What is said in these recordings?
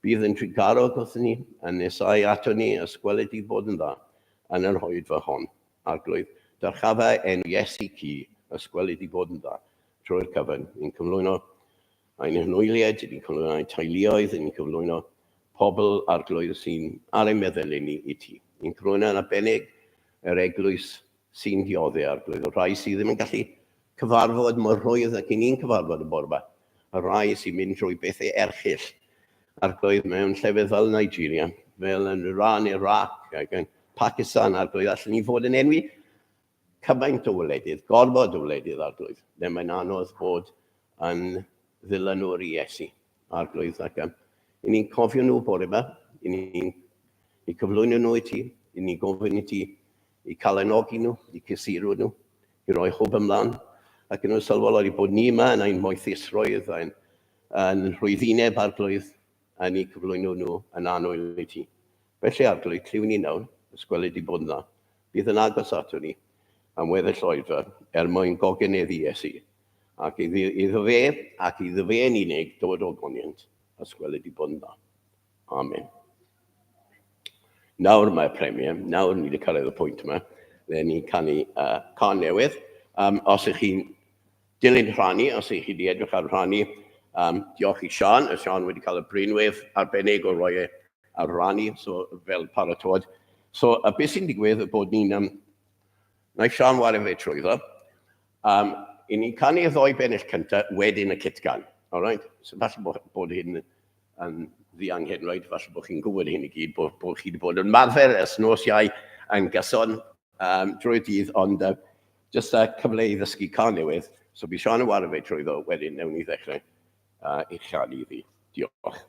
Bydd yn trugarog wrthyn ni, yn nesau ato ni, ysgweled di fod yn dda yn yr oedfa hon. Arglwydd, dyrchafa enw Iesu ci, ysgweled di fod yn dda trwy'r cyfan. Ni'n cyflwyno ein hanwyliaid, ni'n cyflwyno ein teuluoedd, ni'n cyflwyno pobl Arglwydd sy'n ar ein meddyliau ni i ti. Ni'n cyflwyno yn arbennig yr eglwys sy'n diodde, Arglwydd, y rhai sydd ddim yn gallu cyfarfod mor rhwydd ac i ni'n cyfarfod y bore yma, y rhai sy'n mynd trwy bethau erchyll, Arglwydd, mewn llefydd fel Nigeria, fel yn Iran, Iraq, ac yn Pakistan, Arglwydd, allan ni fod yn enwi cymaint o wledydd, gorfod o wledydd, Arglwydd, le mae'n anodd bod yn ddilynwr i Iesu, Arglwydd, ac i ni'n cofio nhw bore yma, i ni'n i cyflwyno nhw i ti, i ni'n gofyn i ti i calenogi nhw, i cysuro nhw, i roi hwb ymlaen, ac yn sylweddoli bod ni yma yn ein moethusrwydd a'n yn rhwyddineb Arglwydd, a ni cyflwyno nhw yn annwyl i ti. Felly, Arglwydd, clyw ni nawr, ysgwelyd i bod yn dda. Bydd yn agos ato ni am weddill oedfa er mwyn gogeneddu Iesu, ac iddo fe, ac iddo fe yn unig, dod o goniant, ysgwelyd i bod yn dda. Amen. Nawr mae'r premier, nawr ni wedi cyrraedd y pwynt yma, le ni'n canu cân newydd. Os ych chi'n dilyn rhannu, os ych chi wedi edrych ar rhannu, diolch i Sian, a Sian wedi cael y brainwave arbennig o roi e ar rannu, so fel paratoad. So, a beth sy'n digwydd yw bod ni'n... Naeth Sian wario fe trwyddo. I ni'n canu y ddoi bennill cyntaf wedyn y cytgan. All right? So falle bod hyn yn ddianghenraid, falle bod chi'n gwybod hyn i gyd, bod chi wedi bod yn marfer ers nos Iau yn gyson drwy'r dydd, ond jyst y cyfle i ddysgu cân newydd. So bydd Siân yn wario fe trwyddo, wedyn newn ni ddechrau ei chanu iddi. Diolch.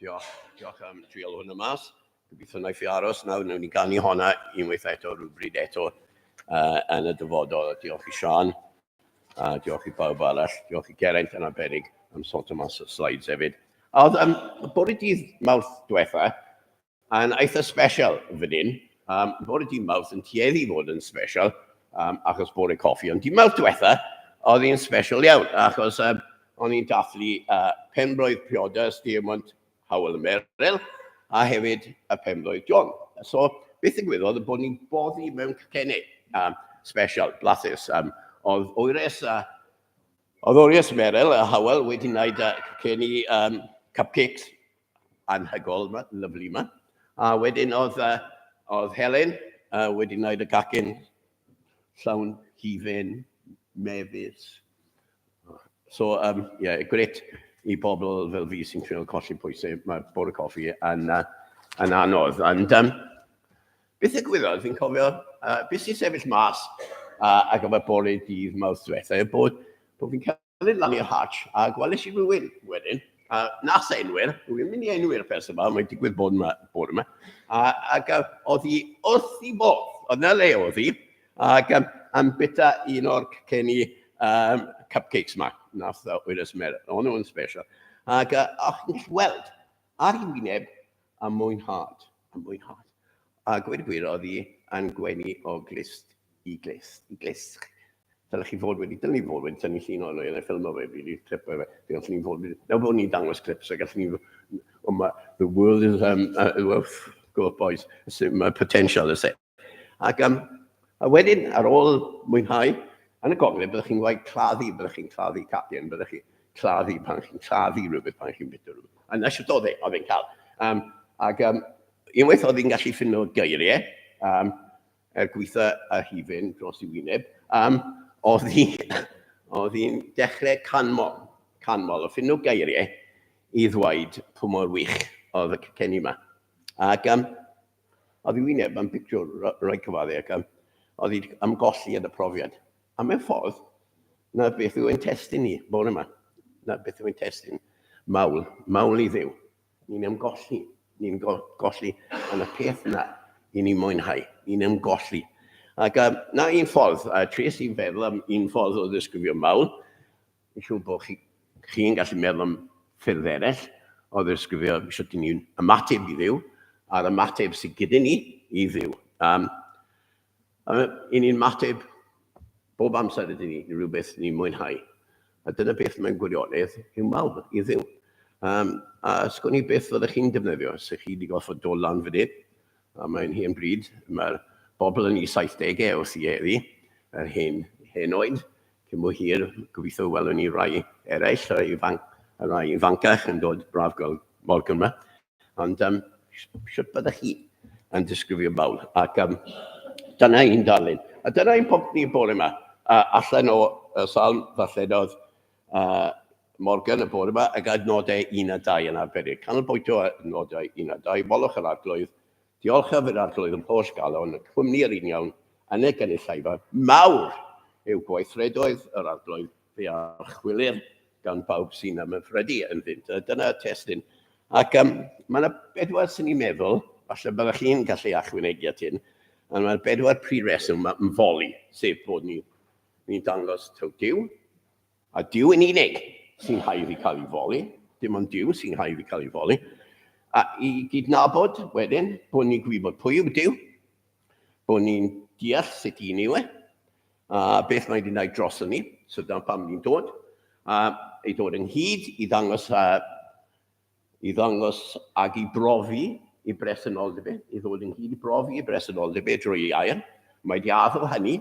Diolch, diolch am trial hwnna mas. Gobeithio wnaiff i aros nawr, wnawn ni ganu honna unwaith eto, rhywbryd eto yn y dyfodol. Diolch i Siân, a diolch i bawb arall, diolch i Geraint yn arbennig am sorto mas y slides hefyd. A oedd bore dydd Mawrth diwetha yn eitha special fan hyn. Bore dydd Mawrth yn tueddu i fod yn special, achos bore coffi, ond dydd Mawrth diwetha, oedd hi'n special iawn, achos o'n i'n dathlu penblwydd priodas Diemwnt Howell a Meryl, a hefyd y penblwydd John. So, beth ddigwyddodd bod ni'n boddi mewn cacennau special, blasus. Oedd oeres a oedd oeres Meryl a Howell wedi wneud cacennu cupcakes anhygoel yma, lyfli yma. A wedyn oedd, oedd Helen wedi wneud y gacen llawn hufen, mefus. So, yeah, grêt i bobl fel fi sy'n trio colli pwysau, mae bore coffi yn, yn anodd. And, beth ddigwyddodd, fi'n cofio, beth sy'n sefyll mas ar gyfer bore dydd Mawrth diwetha, yw bod, bod fi'n cerdded lan i'r hatch a gwelais i rhywun wedyn, a nas enwir, rwy'n mynd i enwi'r person yma, mae'n digwydd bod yma, bod yma, a, ac oedd hi wrth i bodd, oedd na le oedd hi, ac am bita un o'r caceni cupcakes yma, nath Wyres Mer, o'n nhw'n special. Ac o'ch chi'n gallu weld ar ei wyneb a mwynhad, a mwynhad. A gweud y gwir, oedd hi yn gwenu o glust i glust, i glust. Dylech chi fod wedi, dylen ni fod wedi tynnu llun ohono i, neu ffilmo fe, fi wedi clip fe, fe gallwn ni fod wedi, nawr bod ni'n dangos clips, so gallwn ni, oh my, the world is, well, go up boys, mae potential, is it? Ac a wedyn, ar ôl mwynhau, yn y gogledd, byddwch chi'n gwaith claddu, byddwch chi'n claddu cacen, byddwch chi'n claddu pan chi'n claddu rhywbeth, pan chi'n bwyta rhywbeth. A na sut oedd e, oedd e'n cael. Ac unwaith oedd hi'n gallu ffindo geiriau, er gweitha a hufen dros ei wyneb, oedd hi, oedd hi'n dechrau canmol, canmol, o ffindo geiriau i ddweud pwy mor wych oedd y cacen yma. Ac Oedd ei wyneb yn pictiwr reit cyfadde ac oedd hi ymgolli yn y profiad. A mewn ffordd, na beth yw ein testun ni bore yma. Na beth yw ein testun mawl, mawl i Dduw. Ni'n ymgolli, ni'n go golli yn y peth na i ni mwynhau, ni'n ymgolli. Ac na un ffordd, a tries i'n feddwl am un ffordd o ddisgrifio mawl, Fi'n siŵr bod chi, chi'n gallu meddwl am ffyrdd eraill o ddisgrifio sut ni'n ymateb i Dduw a'r ymateb sydd gyda ni i Dduw. I ni'n ymateb bob amser ydyn ni i rhywbeth ni'n mwynhau. A dyna beth mae'n gwirionedd yw mawl i Dduw. A sgwn i beth fyddech chi'n defnyddio, os ych chi wedi gorfod dod lan fan hyn, a mae'n hen bryd, mae'r bobl yn eu 70au wrth i heddi, yr hen, hen oed, Cyn bo hir, gobeithio welwn ni rai eraill, rai, ifanc, rai ifancach yn dod, braf gweld Morgan yma. Ond sut byddech chi yn disgrifio mawl? Ac dyna un darlun. A dyna un pwnc ni bore yma. Allan o y salm ddarllenodd Morgan y bore yma, ac adnodau 1 a 2 yn arbennig. Canolbwyntio adnodau 1 a 2, molwch yr arglwydd, Diolchaf i'r Arglwydd ym mholl galon, y cwmni yr union yn y gynulleidfa. Mawr yw gweithredoedd yr Arglwydd, fe archwilir gan bawb sy'n ymhyfrydu ynddynt. Dyna y testun. Ac um, mae yna bedwar sy'n ni'n meddwl, falle byddwch chi'n gallu achwynegu at hyn, ond mae'r bedwar prif reswm yn foli, sef bod ni'n ni dangos taw Duw, a Duw yn unig sy'n haeddu cael ei foli, dim ond Duw sy'n haeddu cael ei foli, a i gydnabod wedyn bod ni'n gwybod pwy yw Duw, bod ni'n deall sut un yw e, a beth mae wedi gwneud droson ni, so dyna pam ni'n dod, a ei dod ynghyd i ddangos, a, i ddangos ag i brofi i bresenoldeb e, i ddod ynghyd i brofi i bresenoldeb e drwy ei air. Mae wedi addo hynny,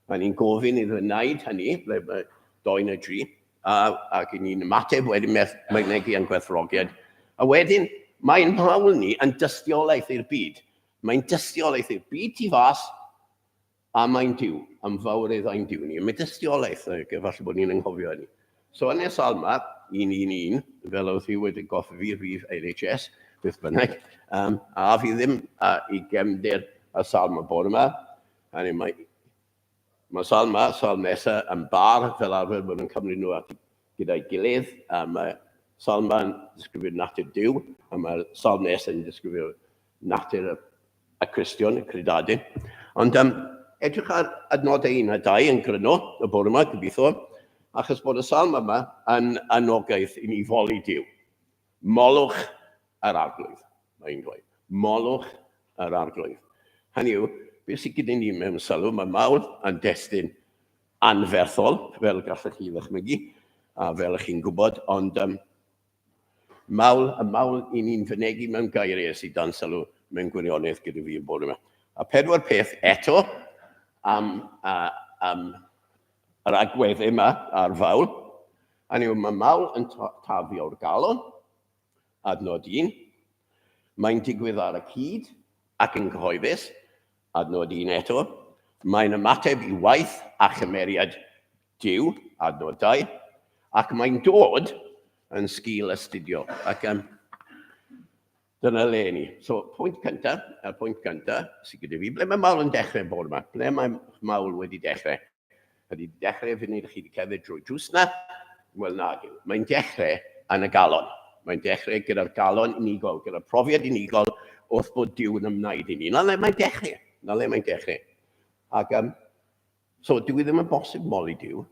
a ni'n gofyn iddo wneud hynny, ble mae doi neu dri, a, ac i ni'n ymateb wedyn mynegi ein gwerthfawrogiad. A wedyn, mae'n hawl ni yn dystiolaeth i'r byd. Mae'n dystiolaeth i'r byd tu fas A mae'n Duw, am fawredd ein Duw ni. Mae dystiolaeth, falle bod ni'n anghofio hynny. So yn y salma, 111, fel oedd hi wedi goffi fi, rhif NHS, beth bynnag, um, a fi ddim i gefndir y salma bore yma, hynny mae, mae salma, salm nesaf yn bar, fel arfer bod yn cymryd nhw at gyda'i gilydd, a mae salma yn disgrifio natur Duw, a mae'r salm nesaf yn disgrifio natur y y Cristion, y credadun. Ond um, edrych ar adnodau 1 a 2 yn gryno y bore yma, gobeithio, achos bod y salm yma yn anogaeth i ni foli Duw. Molwch yr arglwydd, mae'n dweud. Molwch yr arglwydd. Hynny yw, beth sydd gyda ni mewn sylw, mae mawl yn destun anferthol, fel gallech chi ddychmygu, a fel ych chi'n gwybod, ond um, Mawl, y mawl i ni'n fynegi mewn geiriau sydd dan sylw mewn gwirionedd gyda fi yn bore yma. A pedwar peth eto am, uh, am yr agwedd yma ar fawl. Hynny yw, mae mawl yn tarddu o'r galon, adnod un. Mae'n digwydd ar y cyd ac yn gyhoeddus, adnod un eto. Mae'n ymateb i waith a chymeriad Duw, adnod 2, ac mae'n dod yn sgil astudio. Ac um, dyna le ni. So, pwynt cyntaf, y pwynt cyntaf sydd gyda fi, ble mae mawl yn dechrau bod yma? Ble mae mawl wedi dechrau? Ydy wedi dechrau funud chi wedi cerdded drwy drws na? Wel, na, mae'n dechrau yn y galon. Mae'n dechrau gyda'r galon unigol, gyda'r profiad unigol wrth bod Duw yn ymwneud i ni. Na le mae'n dechrau. Na le mae'n dechrau. Ac um, So, dyw i ddim yn bosib moli Duw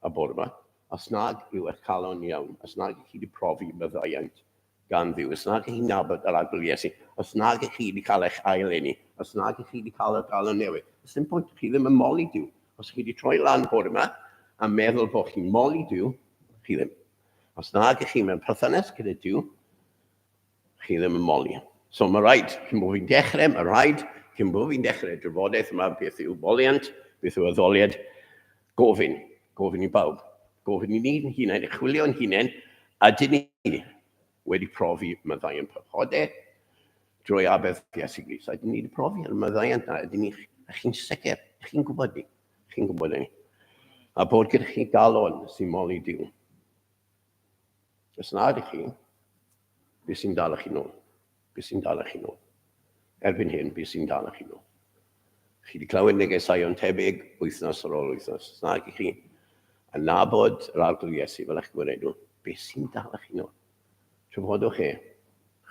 y bore yma, os nag yw eich calon iawn, os nag ych chi wedi profi maddeuant gan Dduw, os nag ych chi'n nabod yr Arglwydd Iesu, os nag ych chi wedi cael eich ail-eni, os nag ych chi wedi cael y galon newydd, os dim pwynt, chi ddim yn moli Duw. Os chi wedi troi lan bore yma a meddwl bod chi'n moli Duw, chi ddim. Os nag ych chi mewn perthynas gyda Duw, chi ddim yn moli. So mae rhaid, cyn bod fi'n dechrau, mae rhaid, cyn bod fi'n dechrau drafodaeth yma, beth yw moliant, beth yw addoliad, gofyn, gofyn i bawb, gofyn i ni'n hunain, i chwilio'n hunain, a dyn ni wedi profi maddau'n pechodau drwy aberth Iesu Grist. A dyn ni wedi profi yr maddauant na, ydyn ni, a chi'n sicr, chi'n gwybod ni, chi'n gwybod ni. A bod gyda chi galon sy'n moli Duw. Os na ydych chi, beth sy'n dal chi nôl? Beth sy'n dal chi nôl? Erbyn hyn, beth sy'n dal chi nôl? Chi wedi clywed negeseuon tebyg wythnos ar ôl wythnos. Os na ydych chi yn nabod yr Arglwydd Iesu fel eich gwiredwr, beth sy'n dal chi nôl? Trafodwch e,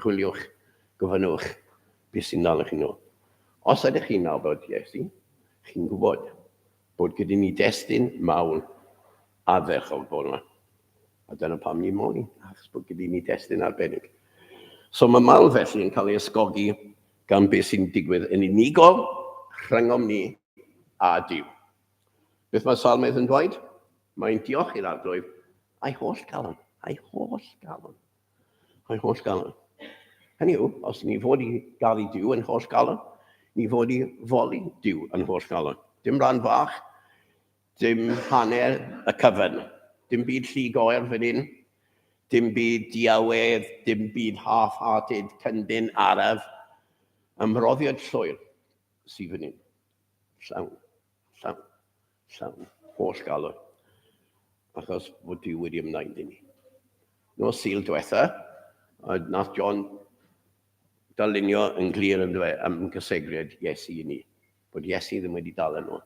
chwiliwch, gofynnwch, beth sy'n dal chi nôl? Os ydych chi'n nabod Iesu, chi'n gwybod bod gyda ni destun mawl ardderchog bore yma. A dyna pam ni'n moli, achos bod gyda ni destun arbennig. So mae mawl felly yn cael ei ysgogi gan beth sy'n digwydd yn unigol rhyngom ni a Duw. Beth mae Salmydd yn dweud? Mae'n diolch i'r Arglwydd a'i holl galon, a'i holl galon, a'i holl galon. Hynny yw, os ni fod i garu Duw yn holl galon, ni fod i foli Duw yn holl galon. Dim rhan fach, Dim hanner y cyfan. Dim byd rhy goer fan hyn. Dim byd diawedd, dim byd half-hearted, cyndyn, araf. Ymroddiad llwyr sydd fan hyn. Llawn, llawn, llawn, holl galon. Achos bod Duw wedi ymwneud i ni. Nos Sul diwetha, nath John darlunio yn glir yn dweud am gysegriad Iesu i ni. Bod Iesu ddim wedi dal yn ôl.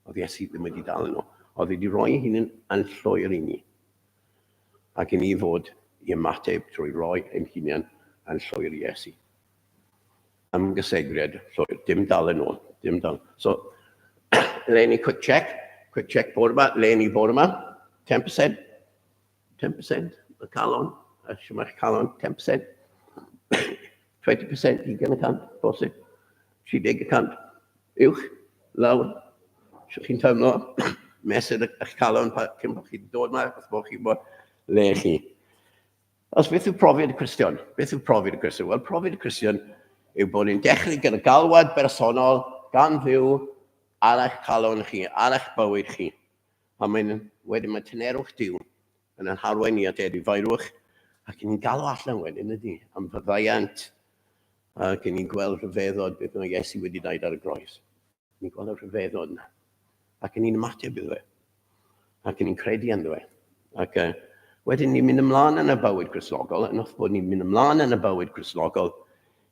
Oedd Iesu ddim wedi dal yn ôl. Oedd wedi rhoi ei hunan yn llwyr i ni. Ac i ni fod i ymateb trwy roi ein hunain yn llwyr i Iesu. Ymgysegriad llwyr, dim dal yn ôl, dim dal. So, le ni quick check, quick check bore yma, le ni bore yma, 10%, 10% y calon, a siwma'ch calon, 10%, 20%, 20%, bosib, 30%, uwch, lawr, Sut chi'n teimlo, mesur eich calon cyn bod chi'n dod yma, os bod chi'n bod le chi. Os beth yw profiad y Cristion? Beth yw profiad y Cristion? Wel, profiad y Cristion yw bod ni'n dechrau gyda galwad bersonol gan Dduw ar eich calon chi, ar eich bywyd chi. A mae'n wedyn mae tynerwch Duw yn ein harwain ni at edifeirwch ac ni'n galw allan wedyn ydy am fyddaiant ac ni'n gweld rhyfeddod beth mae Iesu wedi dweud ar y groes. Ni'n gweld y rhyfeddod yna. Ac ni'n ymateb iddo fe. Ac ni'n credu ynddo fe. Ac wedyn ni'n mynd ymlaen yn y bywyd Gristnogol, yn wrth bod ni'n mynd ymlaen yn y bywyd Gristnogol,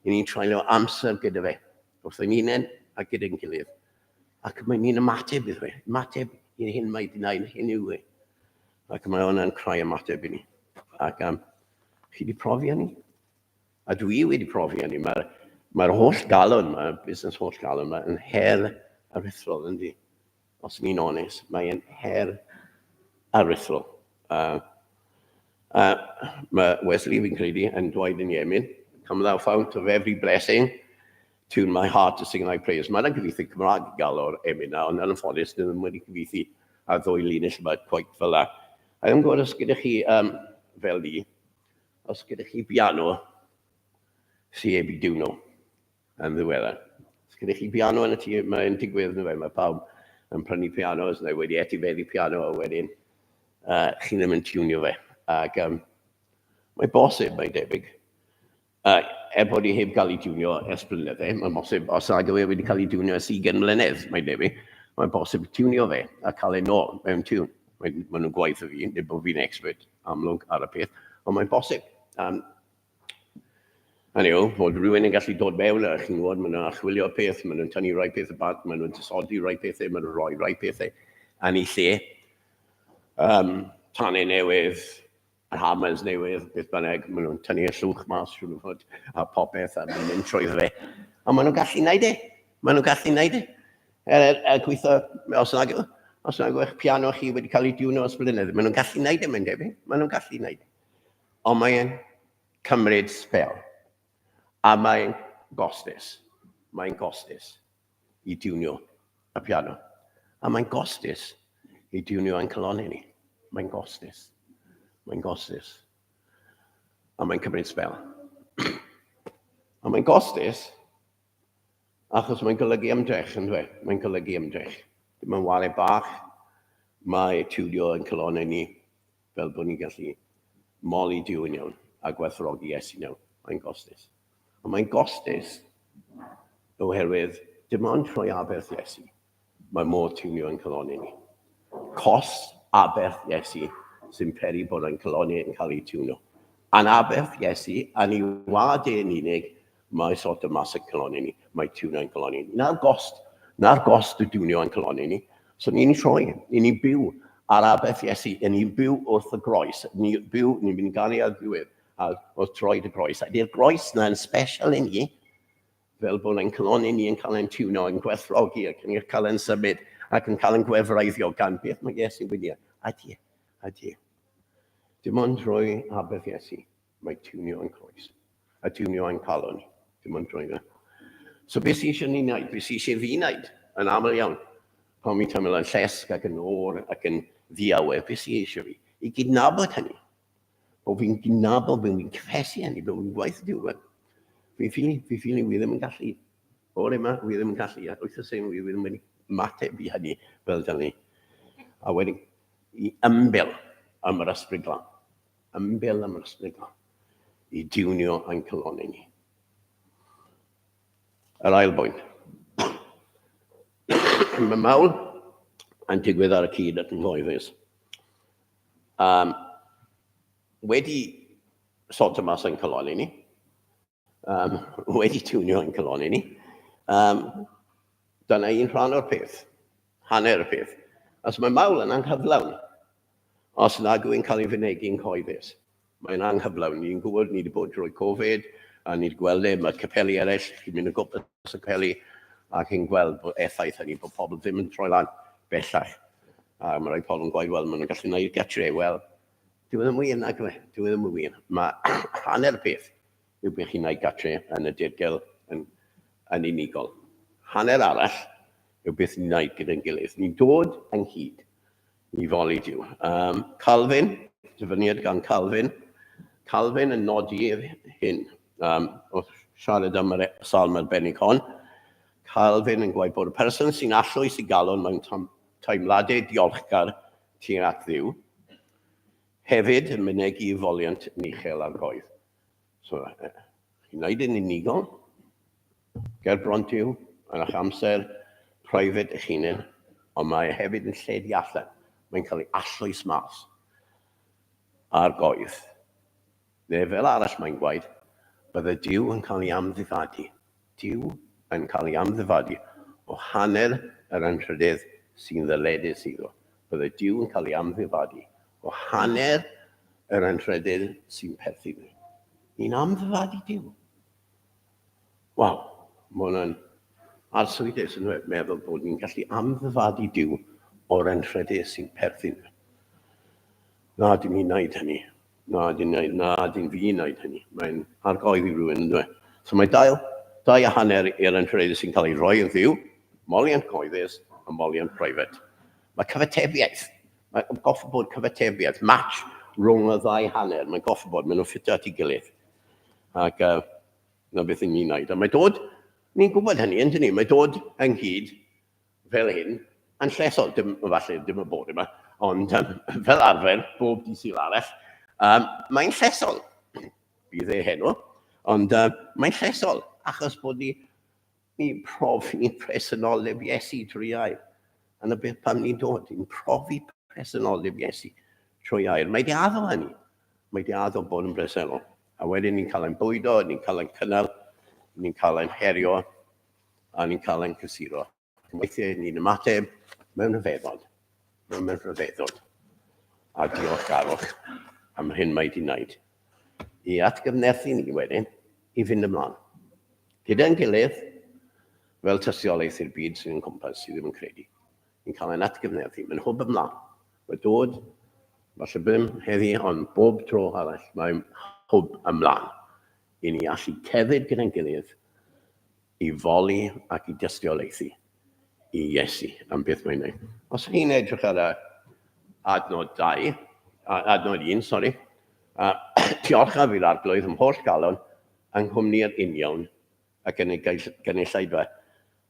i ni'n treulio amser gyda fe, wrth ein hunain a gyda'n gilydd. Ac mae ni'n ymateb iddo fe, ymateb i'r hyn mae wedi gwneud, hyn yw e. Ac mae hwnna'n creu ymateb i ni. Ac chi wedi profi hynny? A dwi wedi profi hynny. Mae'r mae holl galon yma, busnes holl galon yma, yn her aruthrol, yndi? Os ni'n onest, mae'n her aruthrol. Mae Wesley, fi'n credu, yn dweud yn Iemen, "Come thou fount of every blessing, tune my heart to sing thy praise." Mae'n gyfieithu Cymraeg i gael o'r emyn na, ond yn anffodus, dyn ddim wedi cyfieithu ar ddwy linell yma quite fel la. A ddim gwybod os gyda chi, fel ni, os gyda chi biano, sy heb i diwno yn ddiweddar. Os gyda chi piano yn y tŷ, mae'n digwydd, yn mae pawb yn prynu pianos neu wedi etifeddu piano a wedyn chi ddim yn tiwnio fe. Ac mae bosib, mae'n debyg, er bod i heb gael ei tiwnio ers blynydde, mae'n bosib, os nag yw e wedi cael ei tiwnio ers 20 mlynedd, mae'n debyg, mae'n bosib tiwnio fe a cael ei nôl mewn tiwn. Mae, maen nhw'n gwaith o fi, nid bod fi'n expert amlwg ar y peth, ond mae'n bosib. Hynny yw, bod rhywun yn gallu dod mewn a chi'n gwybod, maen nhw'n archwilio peth, maen nhw'n tynnu rai pethau bant, maen nhw'n disodli rai pethau, maen nhw'n rhoi rai pethau yn ei lle. Tanau newydd, yr hammers newydd, beth bynnag, maen nhw'n tynnu y llwch mas, siŵr o fod, a popeth, a maen nhw'n mynd trwyddo fe. A maen nhw'n gallu gwneud e. Maen nhw'n gallu gwneud e. Er gweithio, os nag eich piano chi wedi cael ei diwno ers blynyddoedd, maen nhw'n gallu gwneud e, mae'n debyg. Maen nhw'n gallu gwneud e. Ond mae'n cymryd sbel. A mae'n gostus. Mae'n gostus i diwnio y piano. A mae'n gostus i diwnio ein calonnau ni. Mae'n gostus. Mae'n gostus. A mae'n cymryd sbel. A mae'n gostus achos mae'n golygu ymdrech, yn dweud. Mae'n golygu ymdrech. Dim yn ware bach. Mae tiwnio ein calonnau ni fel bod ni'n gallu moli Duw yn iawn a gwerthfawrogi Iesu'n iawn. Mae'n gostus. Ond mae'n gostus oherwydd dim ond trwy aberth Iesu mae modd tiwnio ein calonnau ni. Cost aberth Iesu sy'n peri bod ein calonnau yn cael eu tiwnio. A'n aberth Iesu, a'n ei wad e'n unig, mae sort of mas y calonnau ni. Mae tiwnio ein calonnau ni. Na'r gost y tiwnio ein calonnau ni. So ni'n troi, ni'n byw ar aberth Iesu, ni'n byw wrth y groes, ni'n byw, ni'n mynd ganu ar ddiwedd, a wrth troed y groes. A di'r groes na yn special i ni, fel bod ein calonnau ni yn cael ein tiwnio, yn gwerthfawrogi ac yn cael ein symud ac yn cael ein gwefreiddio gan beth mae Iesu wedi. A di, a di. Dim ond drwy aberth Iesu mae tiwnio ein croes a tiwnio ein calon ni. Dim ond drwy fe. So beth sy'n eisiau ni wneud? Beth sy'n eisiau fi wneud? Yn aml iawn, pan mi'n teimlo yn llesg ac yn oer ac yn ddiawydd, beth sy'n eisiau fi? I gydnabod hynny. Bod fi'n gydnabod, bod fi'n cyffesu hynny, bod fi'n gwaith Duw. Fi'n ffili, wi ddim yn gallu. Bore yma, wi ddim yn gallu. A wythnos hyn, wi ddim wedi ymateb i hynny fel dylen ni. A wedyn, i ymbil am yr Ysbryd Glân. Ymbil am yr Ysbryd Glân. I diwnio ein calonnau ni. Yr ail bwynt. Mae mawl yn digwydd ar y cyd at yn gyhoeddus. Wedi sorto mas ein calonnau ni, wedi tiwnio ein calonnau ni, dyna un rhan o'r peth, hanner y peth. Os mae mawl yn anghyflawn, Os nag yw'n cael ei fynegi'n cyhoeddus, mae'n anghyflawn. Ni'n gwybod, ni wedi bod drwy Covid, a ni wedi gweld e, mae capeli eraill, chi'n mynd o gwmpas y capeli, a chi'n gweld bod effaith hynny, bod pobl ddim yn troi lan bellach. A mae rhai pobl yn gweud, wel, maen nhw'n gallu gwneud gatre. Wel, dyw e ddim wir, nag yw e? Dyw e ddim yn wir. Mae hanner y peth yw beth chi'n gwneud gatre yn y dirgel yn, yn unigol. Hanner arall yw beth ni'n gwneud gyda'n gilydd. Ni'n dod ynghyd i foli Duw. Um, Calvin, dyfyniad gan Calvin. Calvin yn nodi hyn um, wrth siarad am yr e, salm arbennig hon. Calvin yn gweud bod y person sy'n allwys i galon mewn teimladau diolchgar tuag at Dduw, hefyd yn mynegi foliant yn uchel ar goedd. So, chi'n gwneud yn unigol, ger bron Duw, yn eich amser private eich hunain, ond mae e hefyd yn lledu allan. Mae'n cael ei allwys mas ar goedd. Neu fel arall mae'n gwaed, bydde Duw yn cael ei amddifadu. Duw yn cael ei amddifadu o hanner yr anrhydedd sy'n ddyledus iddo. Bydde Duw yn cael ei amddifadu o hanner yr anrhydedd sy'n perthyn iddo. Ni'n amddifadu Duw. Waw, mae hwnna'n arswydus yn dweud, meddwl bod ni'n gallu amddifadu Duw o'r anrhydedd sy'n perthyn iddo. Na, dyn ni'n wneud hynny. Na, dyn, na, dyn fi'n wneud hynny. Mae'n argoedd i rhywun, yn dweud. So mae dau, dau a hanner i'r anrhydedd sy'n cael ei roi yn ddiw, moliant cyhoeddus a moliant private. Mae cyfatebiaeth. Mae'n goffa bod cyfatebiaeth, match rhwng y ddau hanner. Mae'n goffa bod, maen nhw'n ffitio at ei gilydd. Ac na beth ni'n wneud. A mae dod, ni'n gwybod hynny, yn dyn ni, mae dod ynghyd fel hyn, yn llesol, dim, falle dim y bore yma, ond um, fel arfer, bob dydd Sul arall, um, mae'n llesol. Bydd e heno, ond uh, mae'n llesol, achos bod ni, ni profi presenoldeb Iesu trwy air. Yna beth pam ni'n dod, ni'n profi presenoldeb Iesu trwy air. Mae di addo hynny. Mae di addo bod yn bresennol. A wedyn ni'n cael ein bwydo, ni'n cael ein cynnal, ni'n cael ein herio, a ni'n cael ein cysuro. Weithiau ni'n ymateb mewn rhyfeddod, mewn rhyfeddod, a diolchgarwch am yr hyn mae wedi wneud. I atgyfnerthu ni wedyn, i fynd ymlaen. Gyda'n gilydd, fel tystiolaeth i'r byd sy'n yn cwmpas sydd ddim yn credu. Ni'n cael ein atgyfnerthu, mae'n hwb ymlaen. Mae dod, falle bym heddi, ond bob tro arall, mae'n hwb ymlaen. I ni allu cerdded gyda'n gilydd i foli ac i dystiolaethu i Iesu am beth mae'n wneud. Os ydych chi'n edrych ar y adnod 2, adnod 1, sori, uh, diolchaf i'r arglwydd ym holl galon yng nghwmni'r union ac yn y gynulleidfa.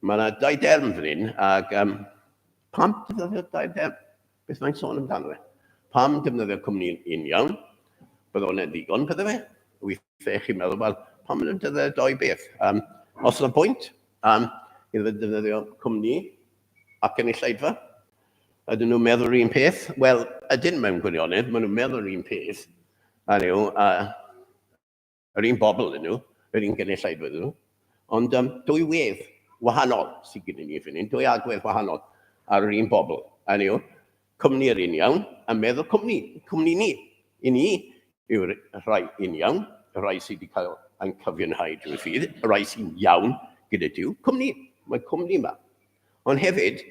Mae yna dau derm fan hyn, ac um, pam defnyddio dau derm? Beth mae'n sôn amdano fe? Pam defnyddio cwmni union? Bydde hwnna'n ddigon, bydde fe? Weithiau chi'n meddwl, wel, pam yn defnyddio doi beth? Um, os yna pwynt um, iddo fe defnyddio cwmni ac gynulleidfa, ydyn nhw'n meddwl yr un peth? Wel, ydyn mewn gwirionedd, maen nhw'n meddwl yr un peth. A nhw, uh, Yr un bobl ydyn nhw, yr un gynulleidfa ydyn nhw, ond um, dwy wedd wahanol sydd gyda ni fan hyn, dwy agwedd wahanol ar yr un bobl. A yw, cwmni yr un iawn, a meddwl cwmni, cwmni ni. I ni yw'r rhai un iawn, y rhai sydd wedi cael ein cyfiawnhau drwy ffydd, y rhai sy'n iawn gyda Duw, cwmni, mae cwmni yma. Ond hefyd,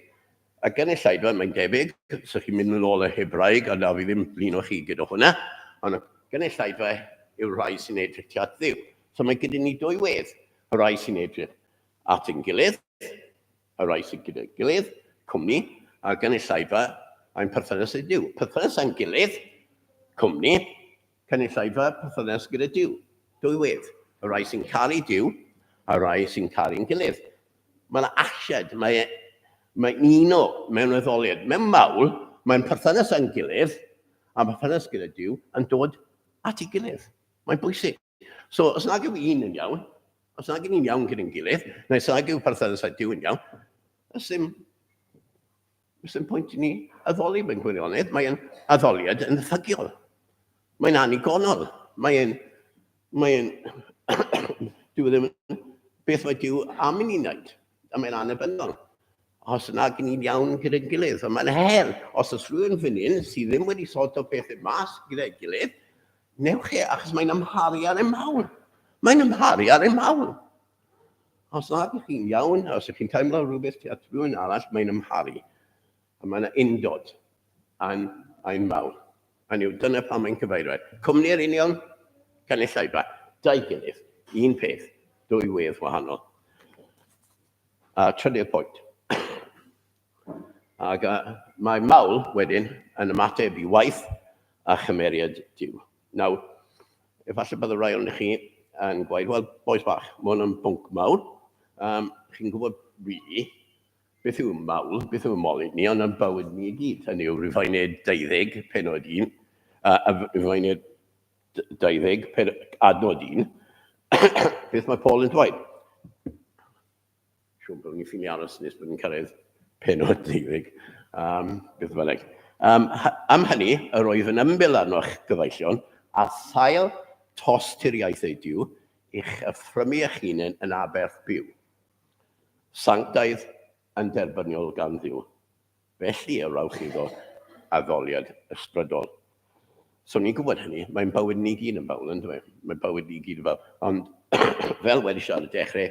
Y gynulleidfa, mae'n debyg, so chi'n mynd yn ôl y Hebraeg, ond na fi ddim blino chi gyda hwnna, ond y gynulleidfa yw'r rhai sy'n edrych tuag at Dduw. So mae gyda ni dwy wedd, y rhai sy'n edrych at ein gilydd, y rhai sy'n gyda'i gilydd, cwmni, a'r gynulleidfa a'n perthynas â Duw. Perthynas â'n gilydd, cwmni, Cynulleidfa perthynas gyda Duw. Dwy wedd. Y rhai sy'n caru Duw a'r rhai sy'n caru'n gilydd. Mae yna asiad, mae, mae uno mewn addoliad. Mewn mawl, mae'n perthynas â'n gilydd a perthynas gyda Duw yn dod at ei gilydd. Mae'n bwysig. So, os nag yw un yn iawn, os nag yw'n iawn gyda'n gilydd, neu os nag yw perthynas â Duw yn iawn, os ddim Does dim pwynt i ni addoli mewn gwirionedd. Mae'n addoliad yn ddyfygiol. Mae'n annigonol. Mae'n... Mae'n... Dyw e ddim... Beth mae Duw am i ni wneud. A mae'n annibynnol. Os yna gen ni'n iawn gyda'n gilydd. A mae'n her, os oes rhywun fan hyn sydd ddim wedi sorto pethau mas gyda'i gilydd, newch e, achos mae'n amharu ar y mawl. Mae'n amharu ar y mawl. Os nad ydych chi'n iawn, os ydych chi'n teimlo rhywbeth tuag at rhywun arall, mae'n amharu. A mae yna undod yn ein mawl. Hynny yw, dyna pam mae'n cyfeirio. Cwmni'r union cynulleidfa, dau gilydd, un peth, dwy wedd wahanol. A trydydd pwynt. Ac mae mawl wedyn yn ymateb i waith a chymeriad Duw. Nawr, efallai bydd y rhai ohonych chi yn gweud, wel, bois bach, mae hwn yn bwnc mawr. Chi'n gwybod, really, beth yw mawl, beth yw moli ni, ond yn bywyd ni i gyd. Hynny yw, Rufeiniaid 20, penod 1, a Rufeiniaid 20, adnod 1. Beth mae Paul yn dweud? Siŵr bod ni'n ffili aros nes bod ni'n cyrraedd penod 20. Beth bynnag. Am hynny, yr oedd yn ymbil arnoch gyfeillion, a thail tosturiaethau Duw, i'ch offrymu eich hunain yn aberth byw, sanctaidd yn derbyniol gan Dduw. Felly y rhowch iddo addoliad ysbrydol. So ni'n gwybod hynny, mae'n bywyd ni gyd yn fawl, yn dweud? Mae bywyd ni gyd yn fawl. Ond fel wedi siarad y dechrau,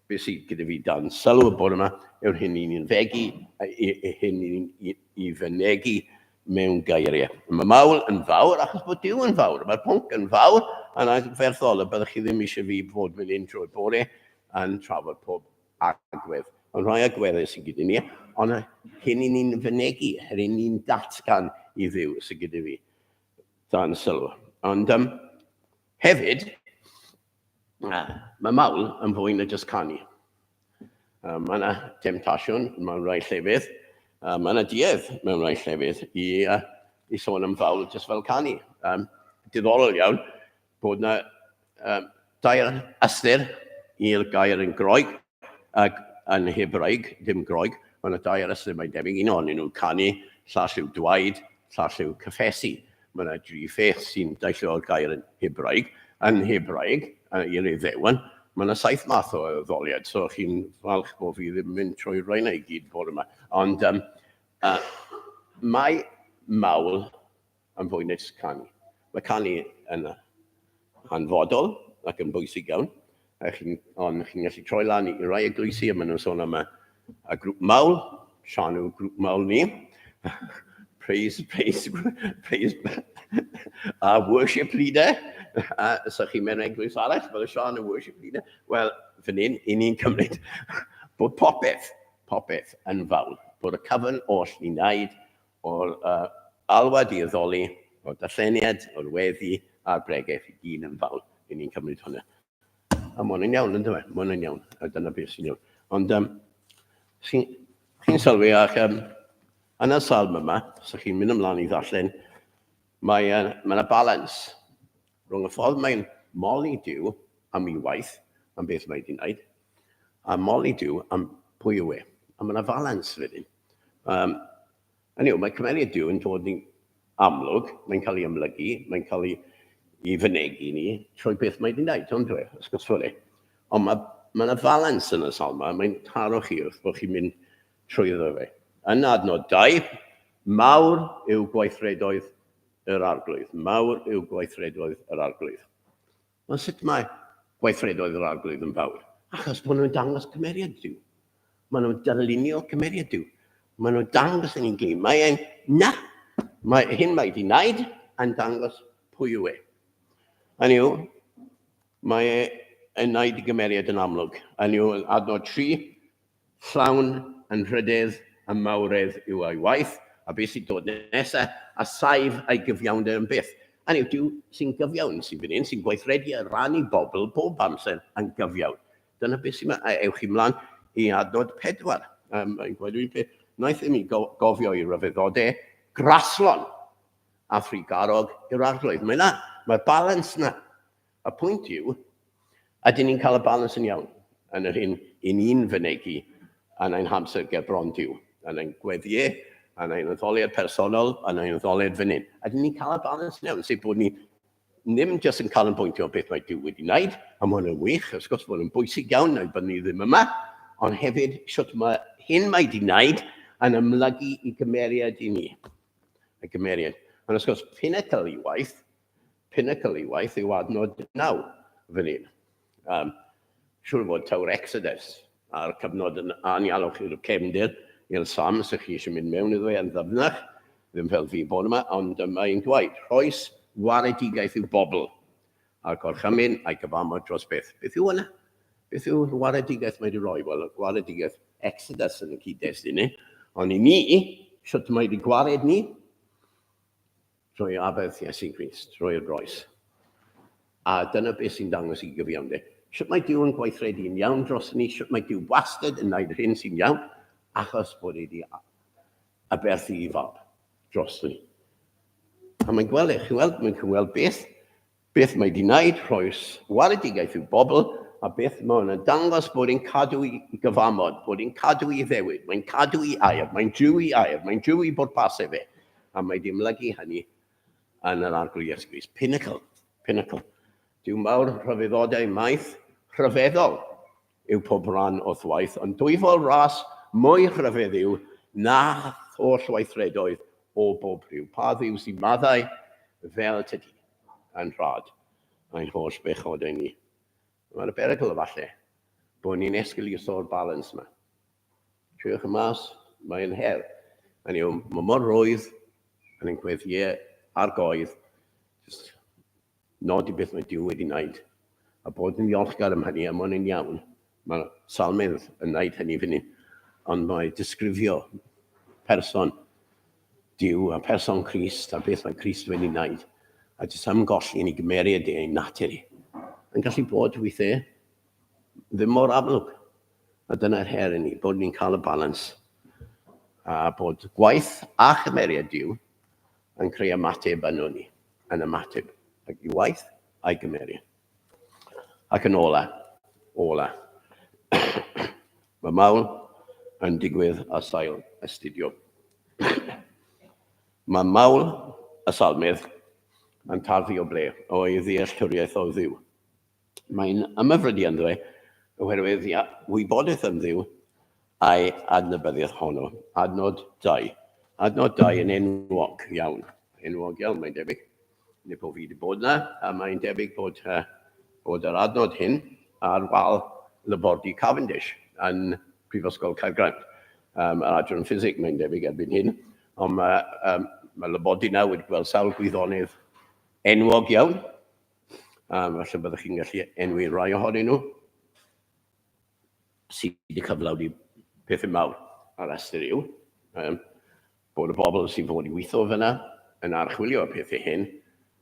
beth sydd gyda fi dan sylw y bore yma yw'r hyn i ni'n fegu, hyn i ni'n i fynegi mewn geiriau. Mae mawl yn fawr achos bod Duw yn fawr. Mae'r pwnc yn fawr a'n anferthol y byddwch chi ddim eisiau fi fod fan hyn trwy'r bore yn trafod pob agwedd. Ond rhai agweddau sydd gyda ni, ond hyn i ni'n fynegi, hyn i ni'n datgan i Dduw sydd gyda fi dan sylw. Ond hefyd, mae mawl yn fwy na jyst canu. Mae yna temtasiwn mewn rhai llefydd, mae yna duedd mewn rhai llefydd i sôn am fawl jyst fel canu. Diddorol iawn bod yna dair ystyr i'r gair yn Groeg ac yn Hebraeg, dim Groeg, mae yna dair ystyr mae'n debyg, un ohonyn nhw canu, llall yw dwaed, llall yw cyffesu. Mae yna dri pheth sy'n deillio o'r gair yn Hebraeg. Yn Hebraeg, i'r Iddewon, mae yna saith math o addoliad, so chi'n falch bod fi ddim yn mynd trwy rhain i gyd bore yma. Ond mae mawl yn fwy na jyst canu. Mae canu yn hanfodol ac yn bwysig iawn, ond chi'n gallu troi lan i rai eglwysi a maen nhw'n sôn am y grŵp mawl, Sian yw grŵp mawl ni. Praise, praise, praise, a worship leader. A so chi mewn eglwys arall, fel y Sian y worship leader. Wel, fan hyn, i ni'n cymryd bod popeth, popeth yn fawl. Bod y cyfan oll ni'n wneud o'r alwad i addoli, o'r darlleniad, o'r weddi a'r bregeth i gyd yn fawl. I ni'n cymryd hwnna. A mae hwnna'n iawn, ynddo fe? Mae hwnna'n iawn. A dyna beth sy'n iawn. Ond um, chi'n chi sylwi ac yn y salm yma, so chi'n mynd ymlaen i ddarllen, mae yna balans rhwng y ffordd mae'n moli Duw am ei waith, am beth mae wedi'i wneud, a moli Duw am pwy yw e. A mae yna falans wedyn. Hynny yw, mae cymeriad Duw yn dod yn amlwg, mae'n cael ei amlygu, mae'n cael ei, ei fynegi ni trwy beth mae wedi'i wneud, ond dwi, ysgosfwri. Ond mae mae yna falans yn y salma, mae'n taro chi wrth bod chi'n mynd trwyddo fe. Yn adnod 2, mawr yw gweithredoedd yr arglwydd. Mawr yw gweithredoedd yr arglwydd. Ond sut mae gweithredoedd yr Arglwydd yn fawr? Achos bod nhw'n dangos cymeriad Duw. Maen nhw'n darlunio cymeriad Duw. Maen nhw'n dangos yn ein glir. Mae e'n, na, mae hyn mae wedi wneud yn dangos pwy yw e. Hynny yw, mae e yn wneud i gymeriad yn amlwg. Hynny yw, adnod 3, Llawn anrhydedd a mawredd yw ei waith, a beth sy'n dod nesaf, a saif ei gyfiawnder am byth. Hynny yw, Duw sy'n gyfiawn sy'n fan hyn, sy'n gweithredu ar ran ei bobl bob amser yn gyfiawn. Dyna beth sy'n... Ewch chi mlaen i adnod 4. Mae'n gweud un peth, wnaeth i mi gofio i ryfeddodau graslon a thrugarog i'r Arglwydd. Mae yna, mae'r balans yna. Y pwynt yw, ydyn ni'n cael y balans yn iawn yn yr hyn i ni'n fynegi yn ein hamser ger bron Duw, yn ein gweddiau, yn ein addoliad personol, yn ein addoliad fan hyn? Ydyn ni'n cael y balans yn iawn? Sef bod ni ddim jyst yn canolbwyntio beth mae Duw wedi wneud, a mae hwnna'n wych, wrth gwrs, mae hwnna'n bwysig iawn, neu byddwn ni ddim yma, ond hefyd sut mae hyn mae di wneud yn ymlygu i gymeriad i ni. Y gymeriad. Ond wrth gwrs, pinnacle i waith, pinnacle i waith yw adnod 9 fan hyn. Um, siŵr fod taw'r Exodus a'r cyfnod yn anialwch i'r cefndir i'r Sam, sy'ch chi eisiau mynd mewn iddo fe yn ddyfnach, ddim fel fi bod yma, ond mae'n dweud, rhoes waredigaeth i'w bobl, a'r gorchymyn a'i gyfamod dros byth. Beth yw hwnna? Beth yw'r waredigaeth mae wedi rhoi? Wel, gwaredigaeth Exodus yn y cyd-destun ni. Ond i ni, sut mae wedi gwared ni? Drwy aberth Iesu Grist, drwy'r groes. A dyna beth sy'n dangos i gyfiawnder. Sut mae Duw yn gweithredu'n iawn dros ni? Sut mae Duw wastad yn gwneud yr hyn sy'n iawn? Achos bod e wedi aberthu i fab dros ni. A mae'n gweld e, chi'n weld, mae'n gweld beth, beth mae wedi wneud, rhoes waredigaeth i'w bobl, a beth mae hwnna'n dangos bod e'n cadw i gyfamod, bod e'n cadw i ddewid, mae'n cadw i air, mae'n driw i air, mae'n driw i bwrpasau fe. A mae wedi ymlygu hynny yn yr Arglwydd Iesu Grist. Pinnacle, pinnacle. Duw mawr rhyfeddodau maith, rhyfeddol yw pob rhan o'th waith, ond dwyfol ras mwy rhyfedd yw na holl weithredoedd o bob rhyw. Pa dduw sy'n maddau fel tydi yn rhad ein holl bechodau ni? Mae'n y berygl efallai bod ni'n esgeuluso'r balans yma. Triwch y mas, mae'n her. Hynny yw, mae mor rwydd yn ein gweddïau ar goedd, just nodi beth mae Duw wedi wneud, a bod yn ddiolchgar am hynny, a mae hwnna'n iawn. Mae salmydd yn wneud hynny fan hyn, ond mae disgrifio person Duw a person Crist a beth mae Crist wedi wneud, a jyst ymgolli yn ei gymeriad e, ei natur i, yn gallu bod weithiau ddim mor amlwg. A dyna'r her i ni, bod ni'n cael y balans a bod gwaith a chymeriad Duw yn creu ymateb yno ni, yn ymateb ac i waith a'i gymeriad. Ac yn ola, ola, mae mawl yn digwydd ar sail astudio. Mae mawl y salmydd yn tarddu o ble? O'i ddealltwriaeth o Dduw. Mae'n ymhyfrydu ynddo fe, oherwydd ia, wybodaeth am Dduw a'i adnabyddiaeth honno. Adnod 2. Adnod 2 yn enwog iawn. Enwog iawn, mae'n debyg. Nid bod fi wedi bod yna, a mae'n debyg bod, bod yr adnod hyn ar wal labordy Cavendish yn Prifysgol Caergrawnt. Yr adran ffisig, mae'n debyg erbyn hyn. Ond mae, mae labordy nawr wedi gweld sawl gwyddonydd enwog iawn. Falle byddwch chi'n gallu enwi rai ohonyn nhw sydd wedi cyflawni pethau mawr. A'r ystyr yw um, bod y bobl sy'n fod i weithio fyna yn archwilio y pethau hyn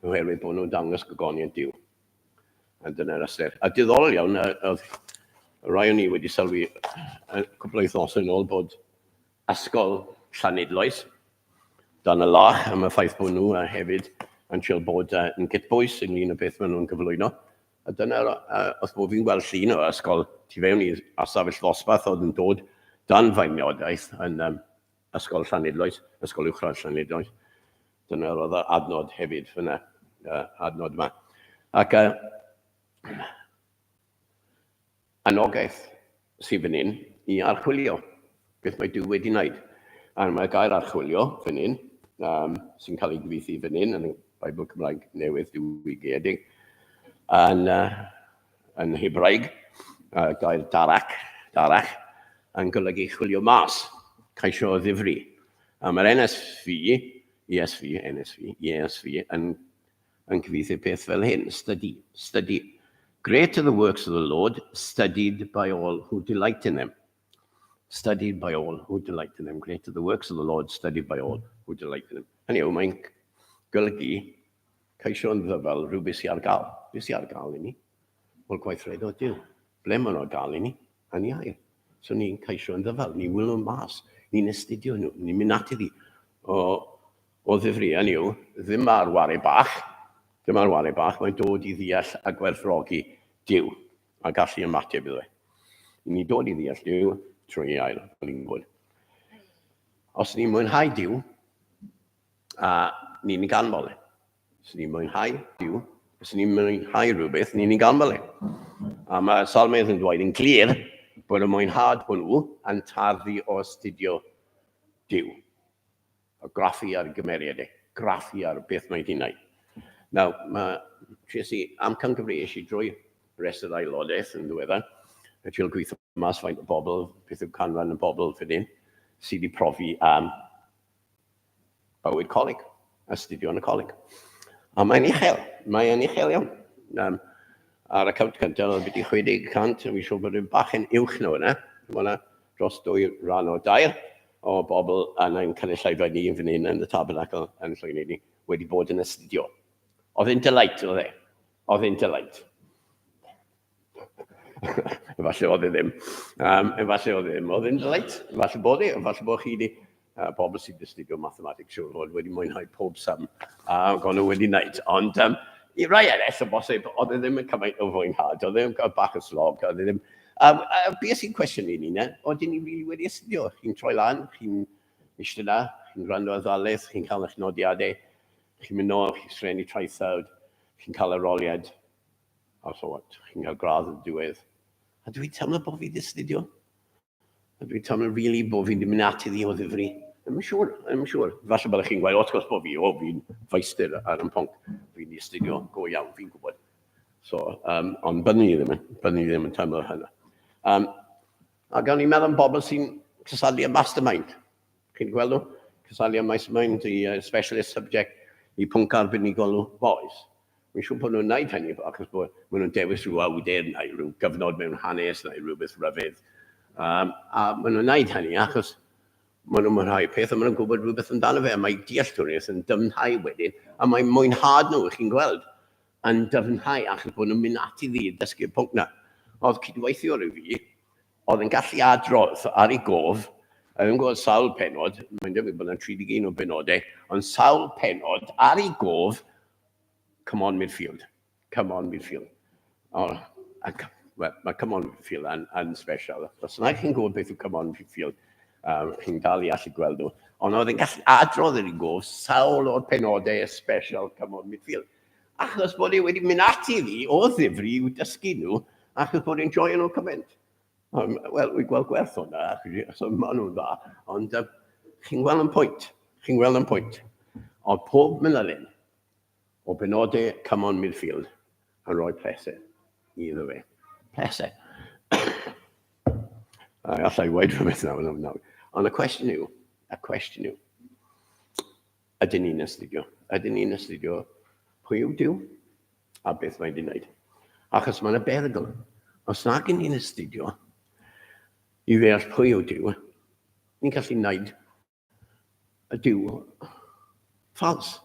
oherwydd bod nhw'n dangos gogoniant Duw. A dyna'r ystyr. A diddorol iawn, oedd rai o'n i wedi sylwi cwpl o wythnosau yn ôl bod ysgol Llanidloes dan y lach am y ffaith bod nhw a hefyd yn trio bod yn gytbwys ynglyn â beth maen nhw'n gyflwyno. A dyna, wrth bod fi'n gweld llun o ysgol tu fewn i ystafell ddosbarth oedd yn dod dan feirniadaeth yn um, Ysgol Llanidloes, Ysgol Uwchradd Llanidloes. Dyna oedd yr adnod hefyd fyna, adnod yma. Ac Anogaeth sydd fan hyn i archwilio beth mae Duw wedi wneud. A mae'r gair archwilio fan hyn, sy'n cael ei gyfieithu fan hyn yn y Beibl Cymraeg Newydd diwygiedig, yn, yn Hebraeg, gair darak, darach, yn golygu chwilio mas, ceisio o ddifri. A mae'r NSV, ESV, NSV, ESV yn yn cyfieithu peth fel hyn, study, study. Great are the works of the Lord, studied by all who delight in them. Studied by all who delight in them. Great are the works of the Lord, studied by all who delight in them. Hynny yw, mae'n golygu ceisio yn ddyfal rhywbeth sy'n ar gael. Beth sy'n ar gael i ni? Wel, gweithredodd Duw. Ble maen nhw ar gael i ni? Yn ei air. So ni'n ceisio yn ddyfal, ni'n wylio mas, ni'n astudio nhw, ni'n mynd at iddi. O, O ddifri, hynny yw, ddim ar ware bach, ddim ar ware bach, mae'n dod i ddeall a gwerthfawrogi Duw a gallu ymateb iddo fe. I ni dod i ddeall Duw trwy ei air, fel ni'n gwybod. Os ni'n mwynhau Duw, a ni'n ei ganmol e. Os ni'n mwynhau Duw, os ni'n mwynhau rhywbeth, ni'n ei ganmol e. A mae Salmydd yn dweud yn glir Bod y mwynhad hwnnw yn tarddu o astudio Duw. A graffu ar gymeriad e, graffu ar beth mae hi'n wneud. Nawr, mae, tries i amcan gyfreis i drwy rest yr aelodaeth yn ddiweddar, a trial gweithio mas faint o bobl, beth yw canran y bobl fan hyn, sydd wedi profi am bywyd coleg, astudio yn y coleg. A mae'n uchel, mae'n uchel iawn. Um, ar y cawnt cyntaf, oedd byti 60 cant, fi'n siŵr bod yn bach yn uwch na hwnna. Mae hwnna dros dwy ran o dair o bobl yn ein cynulleidfa ni yn fan hyn yn y Tabernacl yn Llwynhydni wedi bod yn astudio. Oedd e'n delight, oedd e? Oedd e'n delight. Efallai oedd e ddim. Um, efallai oedd e ddim. Oedd e'n delight. Efallai bod e. Efallai bod chi wedi, pobl sydd wedi astudio mathematics siŵr fod wedi mwynhau pob sum a uh, nhw wedi wneud. Ond um, i rai eraill o bosib, oedd e ddim yn cymaint o fwynhad. Oedd e ddim yn bach o slog. Oedd e ddim... Um, a beth sy'n cwestiwn i ni, ne? Oedden ni really wedi astudio. Chi'n troi lan, chi'n eistedd na, chi'n gwrando ar ddalith, chi'n cael eich nodiadau, chi'n mynd nôl, chi'n sgrennu traethawd, chi'n cael aroliad, a so what, chi'n cael gradd yn diwedd. A dwi'n teimlo bod fi wedi astudio. A dwi'n teimlo really bod fi wedi mynd ati ddi o ddifri. I'm siŵr, I'm siŵr. Falle bod chi'n gweud, wrth gwrs bod fi, o, fi'n feistr ar y pwnc. Fi'n di astudio go iawn, fi'n gwybod. So, um, ond byddwn ni ddim yn, byddwn ni ddim yn teimlo hynna. Um, a gawn ni meddwl am bobl sy'n cysadlu y mastermind. Chi'n gweld nhw? Cysadlu y mastermind i uh, specialist subject, i pwnc arbenigol nhw. Boys. Fi'n siŵr bod nhw'n wneud hynny achos bod maen nhw'n dewis rhyw awdur neu rhyw gyfnod mewn hanes neu rhywbeth rhyfedd. Um, a maen nhw'n wneud hynny achos maen nhw'n mwynhau peth a maen nhw'n gwybod rhywbeth amdano fe a mae dealltwriaeth yn dyfnhau wedyn a mae mwynhad nhw, chi'n gweld, yn dyfnhau achos bod nhw'n mynd ati ddi i dysgu'r pwnc na. Oedd cydweithiwr i fi, oedd yn gallu adrodd ar ei gof, a ddim yn gwybod sawl penod, mae'n debyg bod yna 31 o benodau, ond sawl penod ar ei gof Come on midfield. Come on midfield. Oh, ac, well, mae come on midfield yn, yn special. Os yna chi'n gwybod beth yw come on midfield, um, chi'n dal i allu gweld nhw. Ond oedd yn gallu adrodd yr un gof sawl o'r penodau special come on midfield. Achos bod e wedi mynd ati iddi o ddifri i'w dysgu nhw, achos bod e'n joio nhw cymaint. Um, Wel, wy'n gweld gwerth hwnna, achos maen nhw'n dda, ond uh, chi'n gweld yn pwynt, chi'n gweld yn pwynt. Ond pob manylyn o benodau Come On Midfield yn rhoi pleser iddo fe. Pleser. A allai weud rhywbeth nawr, nawr, nawr. Ond y cwestiwn yw, y cwestiwn yw, ydyn ni'n astudio? Ydyn ni'n astudio pwy yw Duw a beth mae'n di wneud? Achos mae'n y berygl. Os nag yn ni'n astudio i ddeall pwy yw Duw, ni'n gallu wneud y Duw ffals.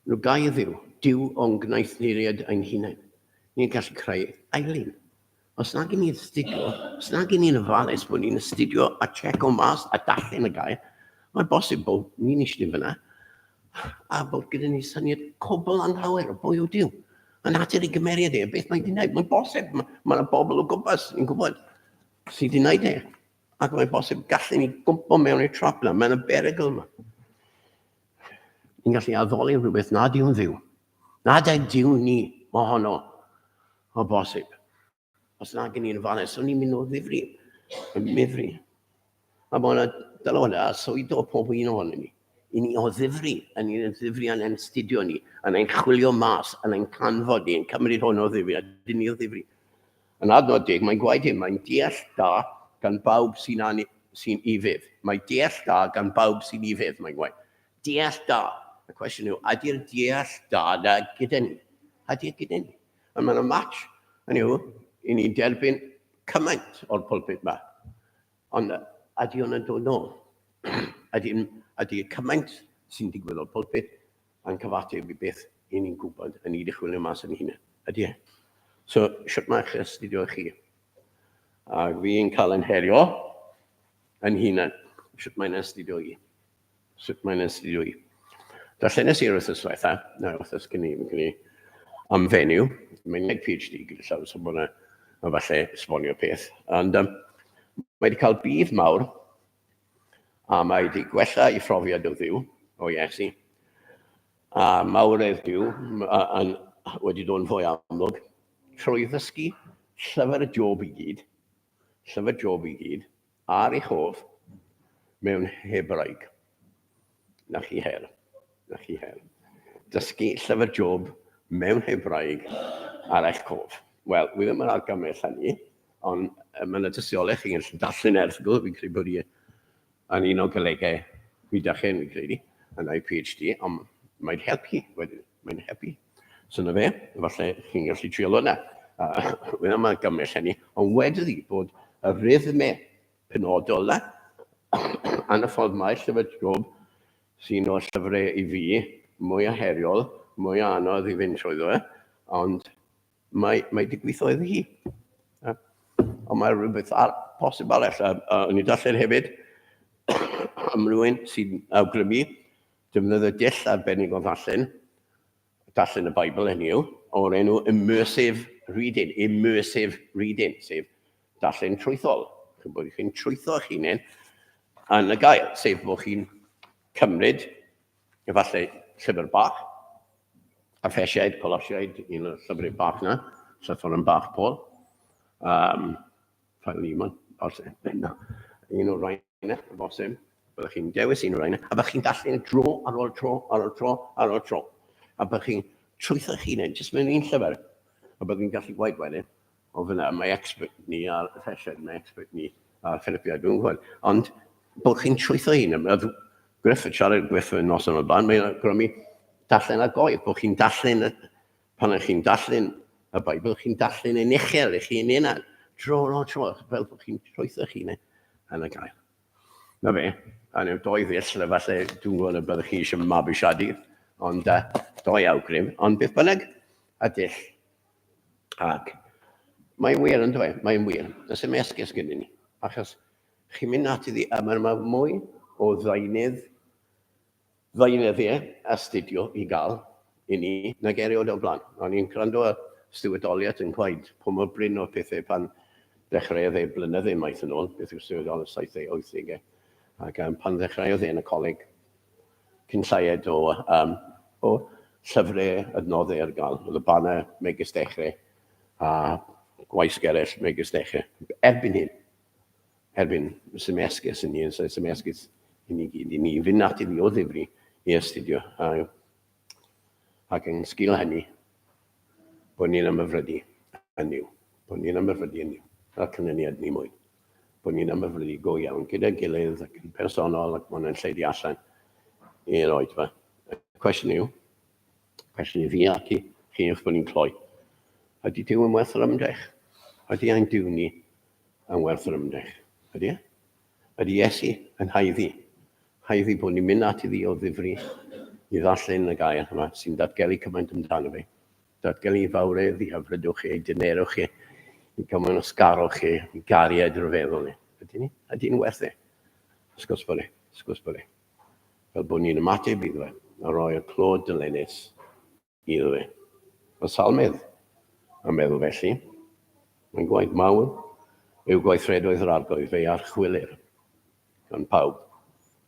Nhw gau y Dduw, Duw o'n gnaethuriad ein hunain. Ni'n gallu creu ailun. Os nag i ni'n astudio, os nag i ni'n ofalus bod ni'n astudio a checo mas a darllen y gair, mae'n bosib bod ni'n eistedd fyna a bod gyda ni syniad cwbl anghywir o bwy yw Duw. A natur ei gymeriad e, beth mae'n gwneud. Mae'n bosib, mae yna bobl o gwmpas, ni'n gwybod, sydd wedi gwneud e. Ac mae'n bosib gallen ni gwmpo mewn i'r trap yna. Mae'n y berygl yma. Ni'n gallu addoli rhywbeth nad yw'n ddiw. Nad yw Duw ni mohono o bosib. Os nag yn ni'n ofalus, o'n ni'n mynd o ddifri. Yn mifri. A mae yna dylod a swydo pob un ohono ni. I ni o ddifri, yn ni'n ddifri yn ein studio ni, yn ein chwilio mas, yn ein canfod ni, yn cymryd hwn o ddifri, a dyn ni o ddifri. Yn adnod deg, mae'n gwaed hyn, mae'n deall da gan bawb sy'n sy ufudd. Mae deall da gan bawb sy'n ufudd, mae'n gwaed. Deall da. Y cwestiwn yw, ydy'r deall da na gyda ni? Ydy'r gyda ni? A mae'n match, hynny yw, i ni'n derbyn cymaint o'r pulpit yma. Ond ydy hwn yn dod nôl? Ydy, ydy cymaint sy'n digwydd o'r pulpit yn cyfateb i beth i ni'n gwybod yn ni wedi chwilio mas yn hunain. Ydy e? So, sut mae'ch astudio chi? Ac fi'n cael yn herio yn hunain. Sut mae'n astudio i? Sut mae'n astudio i? Darllenes i'r wythnos diwetha, na wythnos cyn i, cyn i, am fenyw. Mae'n gwneud PhD gyda llaw, so bod yna falle esbonio peth. Ond um, mae wedi cael budd mawr A mae wedi gwella ei phrofiad o Dduw, o Iesu. A mawredd Duw yn, wedi dod yn fwy amlwg trwy ddysgu llyfr y Job i gyd. Llyfr Job i gyd ar eich hof mewn Hebraeg. Na chi her. Na chi her. Dysgu Llyfr Job mewn Hebraeg ar eich cof. Wel, wi ddim yn argymell hynny, ond mae yna dystiolaeth chi'n gallu darllen erthygl, fi'n credu bod i yn un o golegau Rhydychen, fi'n credu, yn ei PhD, ond mae'n helpu wedyn, mae'n helpu. So na fe, falle chi'n gallu trial hwnna. Wi ddim yn argymell hynny, ond wedodd hi bod y rhythmau penodol 'na, yn y ffordd mae Llyfr Job, sy'n o'r llyfrau i fi mwyaf heriol, mwyaf anodd i fynd trwyddo fe, ond mae, mae di gweithio iddi hi. Ond mae rhywbeth ar, posib arall. A, a o'n i darllen hefyd am rhywun sy'n awgrymu defnyddio dull arbennig o ddarllen, darllen y Beibl hynny yw, o'r enw immersive reading, immersive reading, sef darllen trwythol. Chi'n bod chi'n trwytho eich hunain yn y gair, sef bod chi'n cymryd efallai llyfr bach, Effesiaid, Colosiaid, un o'r llyfrau bach na, llythyr bach Paul, um, Philemon, os, na, un o'r rhain yna, y bosib. Byddwch chi'n dewis un o'r rhain, a byddwch chi'n darllen dro ar ôl tro, ar ôl tro, ar ôl tro. A byddwch chi'n trwytho eich hunain, jyst mewn un llyfr. A byddwch chi'n gallu gwaed wedyn, o fyna, mae expert ni ar Effesiaid, mae expert ni ar Philippiaid, dwi'n gwybod. Ond bod chi'n trwytho hun, mae Griff yn siarad Griff yn noson o'r blaen, mae'n awgrymu darllen ar goedd, bod chi'n darllen, pan ydych chi'n darllen y Beibl, chi'n darllen yn uchel i chi'n unan, dro ar ôl tro, fel bod chi'n trwytho eich hunain yn y gair. Na fe, a neu doi ddull, falle dwi'n gwybod y byddwch chi eisiau mabwysiadu, ond doi awgrym, ond beth bynnag, a dull. Ac mae'n wir yn dweud, mae'n wir. Does dim esgus gyda ni, achos chi'n mynd at iddi, a mae yma mwy o ddeunydd, ddeunyddiau astudio i gael i ni nag erioed o'r blaen. O'n i'n gwrando ar Stuart Olliott yn gweud pa mor brin o'r pethau pan ddechreuodd e blynydde maith yn ôl, beth yw Stuart Olliott, 70au, 80au, ac um, pan ddechreuodd e yn y coleg, cyn lleied o, um, o llyfrau adnoddau ar gael. Oedd y banner megis dechrau a gwaisg eraill megis dechrau. Erbyn hyn, erbyn sy'n esgus i ni, sy'n esgus i ni gyd, i ni fynd ati ni o ddifri i astudio. A, ac yn sgil hynny, bod ni'n ymhyfrydu yn Nuw, bod ni'n ymhyfrydu yn Nuw, a'r canlyniad ni mwyn. Bod ni'n ymhyfrydu go iawn gyda'n gilydd ac yn personol ac mae'n lledu allan i'r oedfa. Y cwestiwn yw, cwestiwn i fi ac i chi wrth bod ni'n cloi, ydy Duw yn werth yr ymdrech? Ydy ein Duw ni yn werth yr ymdrech? Ydy e? Ydy Iesu yn haeddu? Haeddu bod ni'n mynd at iddi o ddifri i ddarllen y gair yma sy'n datgelu cymaint amdano fe. Datgelu i fawredd, i hyfrydwch chi, i dynerwch chi, i gymwynasgarwch chi, i gariad rhyfeddol ni. Ydy ni? Ydy ni'n werth e? Sgwrs bod e. Sgwrs bod e. Fel bod ni'n ymateb iddo fe, a roi'r clod dylenus iddo fe. Y salmydd yn meddwl felly, mae'n gwaith mawr yw gweithredoedd yr arglwydd, fe'i archwilir gan pawb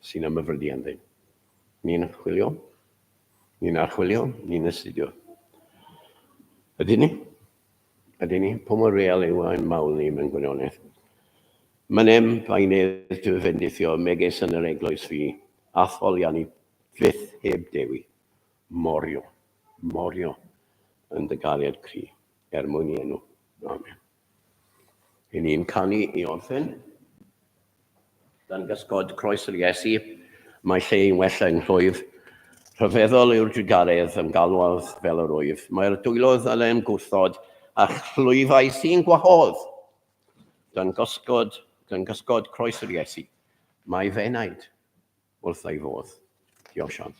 sy'n ymhyfrydu ynddyn. Ni'n chwilio, ni'n archwilio, ni'n astudio. Ydyn ni? Ydyn ni? Pa mor real yw ein mawl ni mewn gwirionedd? Mynem baenydd dy fendithio megis yn yr eglwys fi, a tholiannu fyth heb dewi. Morio, morio yn dy gariad cry, er mwyn i enw. Amen. I ni'n canu i orffen. Dan gysgod croes yr Iesu, mae lle i'n wella yng nghlwyf. Rhyfeddol yw'r drugaredd yn galwodd fel yr wyf. Mae'r dwylodd yn ein gwrthod a chlwyfau sy'n gwahodd. Dan gysgod, dan gysgod croes yr Iesu, mae fy enaid wrth ei fodd. Diolch, Sian.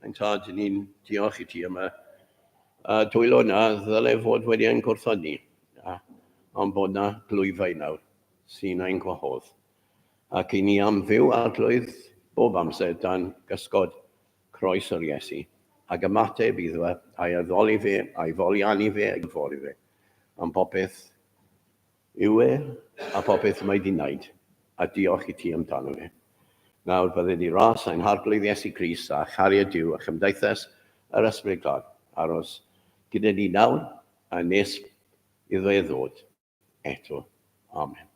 Ein tad, ni'n diolch i ti am y dwylo na ddyle fod wedi ein gwrthod ni, ond bod na glwyfau nawr sy'n ein gwahodd. Ac i ni am fyw arglwydd bob amser dan gysgod croes yr Iesu, ac ymateb iddo fe, a'i addoli fe, a'i foliannu fe, a'i foli fe, am popeth yw e a popeth mae di wneud, a diolch i ti amdano fe. Nawr bydde di ras ein Harglwydd Iesu Grist a chariad Duw a chymdeithas yr Ysbryd Glân aros gyda ni nawr a nes iddo e ddod eto. Amen.